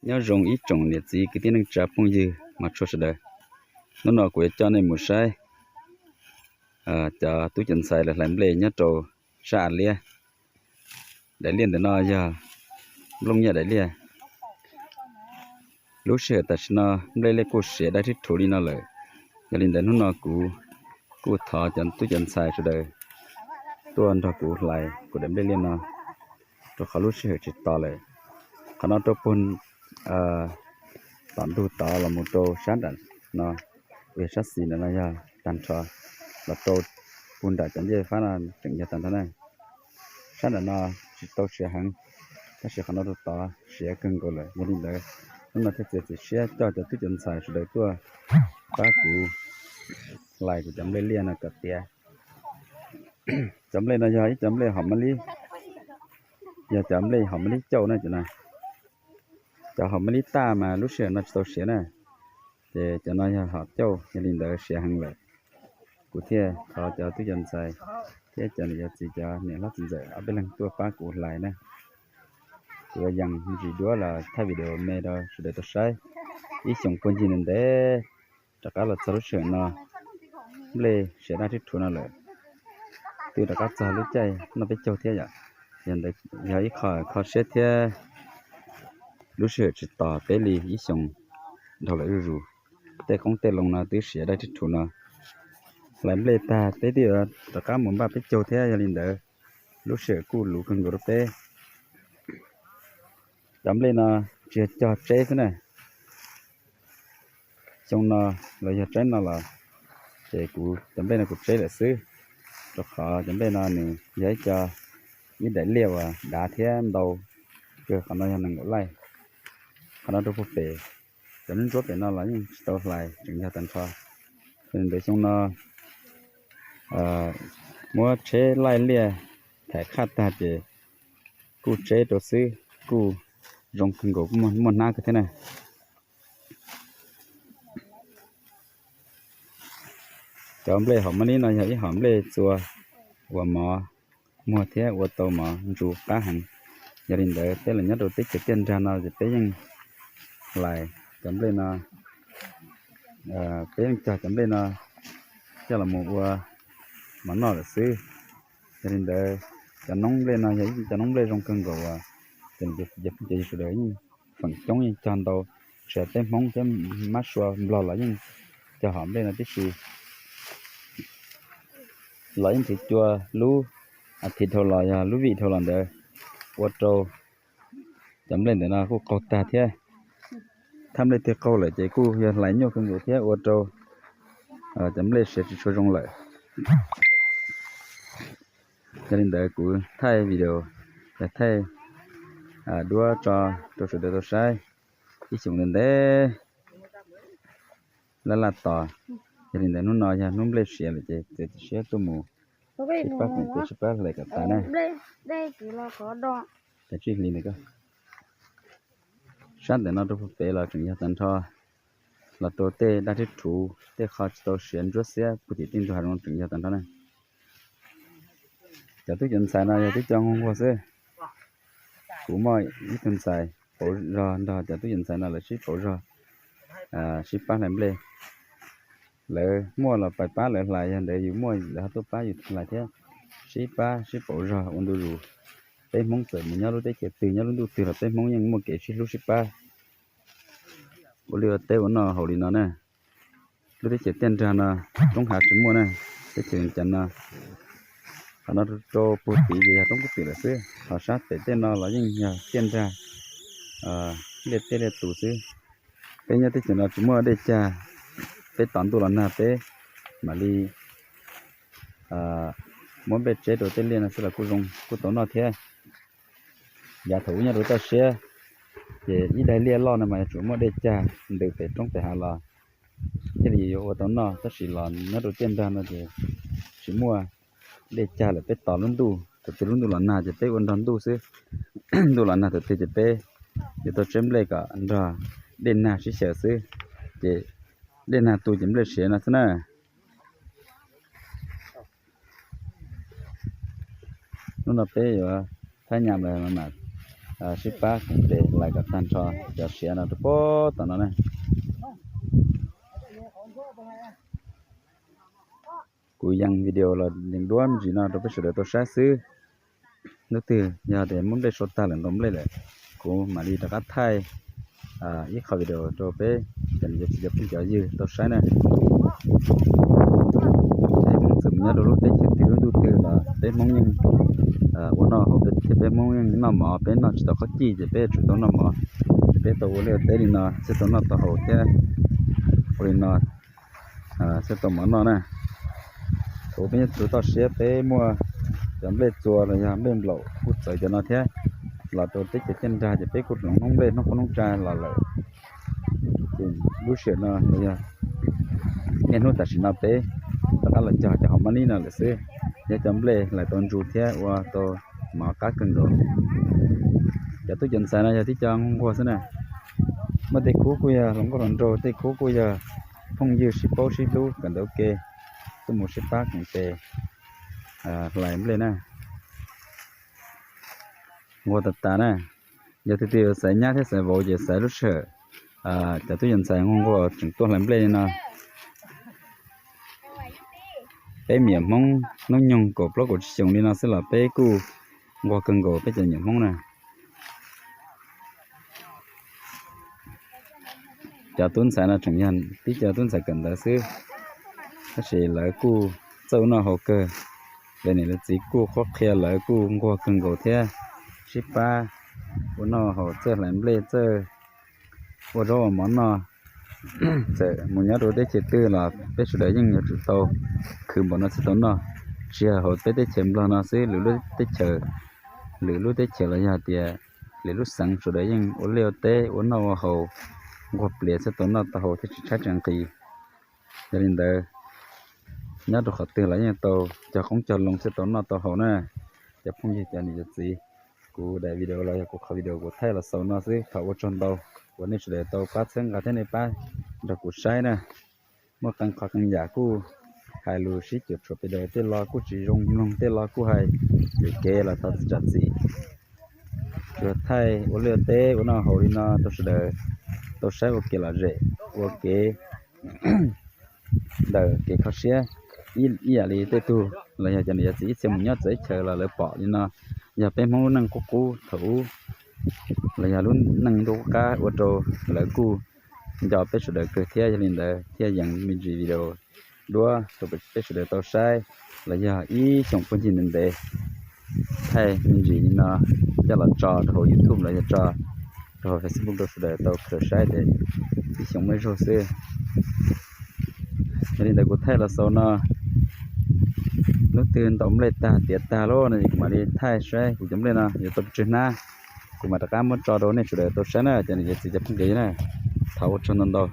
Nyob zoo ib tsoom niam txiv kwv tij neej tsa phooj ywg mos tshua sawv daws. Hnub no kuv yuav coj nej mus saib cov tub cov ntxhais lawv hlais nplej nyob rau sab av liab. Daim liaj ntawm no yog nplooj nyiaj daim liaj. Lub sij hawm tam sim no nplej liaj kuj siav daj thib rhuv li no lawm. Yog li ntawd hnub no kuv kuj thov cov tub cov ntxhais sawv daws tuaj nrog kuv hlais kuv daim nplej liaj no, rau qhov lub sij hawm tsis tos lawm. Qhov no rau puag tom ntug tod los mus rau sab nram no, uas yog sab xis ntawm no yog tag nrho, los rau puag nram cov ncej fab no tseem yog tag nrho na. Sab nram no tsis tau siav heev, tab sis qhov no rau tod siav kawg nkaus lawm. Yog li ntawd hnub no thiaj txiav txim siab coj cov tub cov ntxhais sawv daws tuaj pab kuv hlais kuv cov nplej liaj no kom tiav. Cov nplej no yog ib cov nplej hom mab lib, yog cov nplej hom mab lib cauj na cov no. Cov hom mab lib taj mas lub sij hawm no tsis tau siav na, ces cov no yog hom cauj, yog li ntawd siav heev lawm. Kuv thiaj thov cov tub cov ntxhais thiab cov niam cov txiv cov niam hlob txiv ntxawm ob peb leeg tuaj pab kuv hlais na. Kuv yuav yees ntsis duab los thaij video me rau sawv daws tau saib. Ib xyoos puag ncig ntev ntev rov qab los txog lub sij hawm no, nplej siav daj thib rhuv no lawm. Twb rov qab txog lub caij noj peb caug thiab yom, yog ib qho kho siab thiab. Lub sij hawm tsis tos peb li ib xyoos dhau lawm zuj zus. Tej qoob tej loo no twb siav daj thib rhuv no. Hlais nplej tag peb twb yuav rov qab mus npaj peb caug thiab, yog li ntawd lub sij hawm kuj luv kawg nkaus rau peb. Cov nplej no tsis yog cog tseb xwb na. Xyoo no los yog tsaib no los, ces kuv cov nplej no kuv tseb lawm xwb, rau qhov cov nplej no nws yog ib co, ib daim liaj uas dav thiab ntau kawg. Qhov no yog nees nkaum laij, qhov no rau puag pem, cov ntsuab pem no los yeej tsis tau hlais, tseem yog tag nrho. Yog li ntawd xyoo no muab tsheb laij liaj thaiv qhaj tag ces kuj tseb rau xwb, kuj zoo kawg nkaus, muaj hnab kawg thiab na. Cov nplej hom mab lib no yog ib hom nplej txua uas mov muag thiab ua tau mov ntsu qab heev. Yog li ntawd peb los nyob rau teb chaws tiaj nrag no ces peb yeej hlais cov nplej no, peb yeej cog cov nplej no coj los mus ua mov noj lawm xwb. Yog li ntawd cov noob nplej no yog ib cov noob nplej zoo kawg nkaus uas cov phooj cov ywg sawv daws yeej feem coob yeej cog ntau, tsis hais peb Hmoob thiab mab sua Nplog los yeej cog hom nplej no tib si. Los yeej thwv cua lub as thiv dhau los yog lub vij dhau los ntawd ua rau cov nplej ntawm no kuj qaug tag thiab. Thaj nplej twg qaug lawm ces kuj yog hlais nyuaj kawg nkaus thiab ua rau cov nplej siav tsis tshua zoo lawm. Yog li ntawd kuv thaij video, thaij duab tso rau sawv daws tau saib ib xyoos ntev ntev laj laj tos. Yog li ntawd hnub no yog hnub nplej siav lawm ces txiav txim siab tuaj mus sib pab feem tes sib pab hlais kom tas na. Sab ntawm no rau puag pem los tseem yog tag nrho, los rau tej daj rhib rhuv, tej qho tsis tau siav ntsuab xiab puag tim tej ntug hav zoov tseem yog tag nrho na. Cov tub cov ntxhais no yog tib co nquag nquag xwb. Kuv muaj ib tug ntxhais pauv zog nrog cov tub cov ntxhais no lawv sib pauv zog, sib pab hlais nplej. Lawv muaj los pais pab lawv hlais, yog ntawd yus muaj lawv ho tuaj pab yus hlais thiab. Sib pab sib pauv zog ua ntu zus. Peb Hmoob txawm mus nyob lub teb chaws twg nyob lub ntuj twg los peb Hmoob yeej muaj kev sib hlub sib pab. Ua liaj ua teb ua noj haus li no na. Lub teb chaws tiaj nrag no roob hav tsis muaj na, teb chaws cov no. Qhov no rau puag tid ces yog roob kub twm lawm xwb, ho sab pem tej no los yeej yog tiaj nrag, liaj teb liaj tus xwb. Peb nyob teb chaws no tsis muaj dej cag, peb tos ntuj los nag peb mam li muab nplej tseb rau tej liaj no xwb los kuj zoo kuj tau noj thiab. Yav thaum ub nyob rau toj siab, ces ib daig liaj loj no mas yuav tsum muaj dej cag ntws pem roob pem hav los thiaj li yuav ua tau noj, tab sis los nyob rau tiaj nrag no ces tsis muaj dej cag lawm, peb tos lub ntuj, thaum twg lub ntuj los nag ces peb ua nrog ntuj xwb. Ntuj los nag thaum twg ces peb yuav tau tseb nplej kom nrog dej nag sib xyaw xwb, ces dej nag tu ces nplej siav no xwb na. Hnub no peb yuav thab nyam lawm mas sib pab koom tes lais kom tag nrho cov siav no rau puag tom no na. Kuv yees video los yees duab me ntsis no rau peb sawv daws tau saib xwb. Hnub twg yog tias muab nplej sau tag lawm ntaus nplej lawm, kuv mam li rov qab thaij ib qho video rau peb cov niam cov txiv cov phooj cov ywg tau saib na. Peb Hmoob txawm mus nyob rau lub teb chaws twg lub ntuj twg los peb Hmoob yeej ua noj haus, peb thiab peb Hmoob yeej noj mov, peb noj tsis tau qhob cij ces peb yuav tsum tau noj mov. Ces peb tau ua liaj teb li no thiaj tau noj tau haus thiab ua li no thiaj tau mov noj na. Thaum peb nyob rau toj siab peb muaj cov nplej txua los yog nplej nplaum kuj txawv cov no thiab. Los rau teb chaws ciaj nrag ces peb kuj hloov noob nplej hnub qub hnub tsa los lawm. Ces lub sij hawm no los yog niaj hnub tam sim no peb rov qab los cog cov hauv mab nib no lawm xwb. Yog cov nplej hlais tau ntsu thiab ua tau mov qab kawg nkaus. Cov tub cov ntxhais no yog tib co nquag xwb na. Muaj tej khub kuj yog hluas nkauj hluas nraug, tej khub kuj yog phooj ywg sib paub sib hlub kawm ntawv ua ke, tuaj mus sib pab koom tes hlais nplej na. Nquag tas tas na. Yog tus twg xaiv nyab thiab xaiv vauv ces xaiv lub sij hawm cov tub cov ntxhais nquag nquag tseem tuaj hlais nplej li no. Peb me nyuam Hmoob hnub nyoog kaum plaub kaum tsib xyoos li no xwb los peb kuj nquag kawg nkaus peb cov me nyuam Hmoob na. Cov tub ntxhais no tseem yog tib co tub ntxhais kawm ntawv xwb, tab sis lawv kuj txawj ua noj haus kawg. Lawv niam lawv txiv kuj qhuab qhia, lawv kuj nquag kawg nkaus thiab sib pab ua noj haus, txawj hlais nplej, txawj ua zaub ua mov noj. Txawm mus nyob rau teb chaws twg los peb sawv daws yeej yuav tsum tau khwv npaum no thiaj tau noj. Tsis yog hauv peb teb chaws Nplog no xwb, lwm lub teb chaws, lwm lub teb chaws los yog tias lwm lub xeev sawv daws yeej ua liaj ua teb ua noj ua haus, nquag plias thiaj tau noj tau haus thiab tsis tshaib tsis nqhis. Yog li ntawd, nyob rau qhov twg los yeej tau cog qoob cog loo thiaj tau noj tau haus na. Cov phooj ywg cov niam cov txiv, kuv daim video los yog kuv qhov video kuv thaij los xaus no xwb, thov ua tsaug ntau uas nej sawv daws tau pab txhawb nqa thiab nej pab nrog kuv saib na. Muaj qee qhov qee yam kuj hais lus sib cuam tshuam pes daws, tej lo kuj tsis zoo mloog, tej lo kuj hais lwm kev los thov txim. Tsuas thaij ua liaj teb ua noj haus li no rau sawv daws tau saib ua kev lom zem, ua kev ntawm kev kho siab ib yam li tej tug los yog cov niam cov txiv ib txhia mus nyob txawv teb chaws los lawv pom li no. Yog peb Hmoob lub neej qub qub thaum ub los yog lub neej ntuj qub qab ua rau lawv kuj nco peb sawv daws kawg thiab. Yog li ntawd thiaj yees me ntsis video duab rau peb sawv daws tau saib, los yog ib xyoos phooj ywg ntev ntev thaij me ntsis li no coj los tso rau hauv YouTube los yog tso rau hauv Facebook rau sawv daws tau khaws saib tias ib xyoos muaj ib zaug xwb. Yog li ntawd kuv thaij los xaus no, hnub twg ntaus nplej tag tiav tag lawm no es kuv mam li thaij saib kuv cov nplej no yuav tau pes tsawg hnab, kuv mam rov qab muab tso rau nej sawv daws tau saib na, cov niam cov txiv cov phooj ywg na. Thov ua tsaug ntau ntau.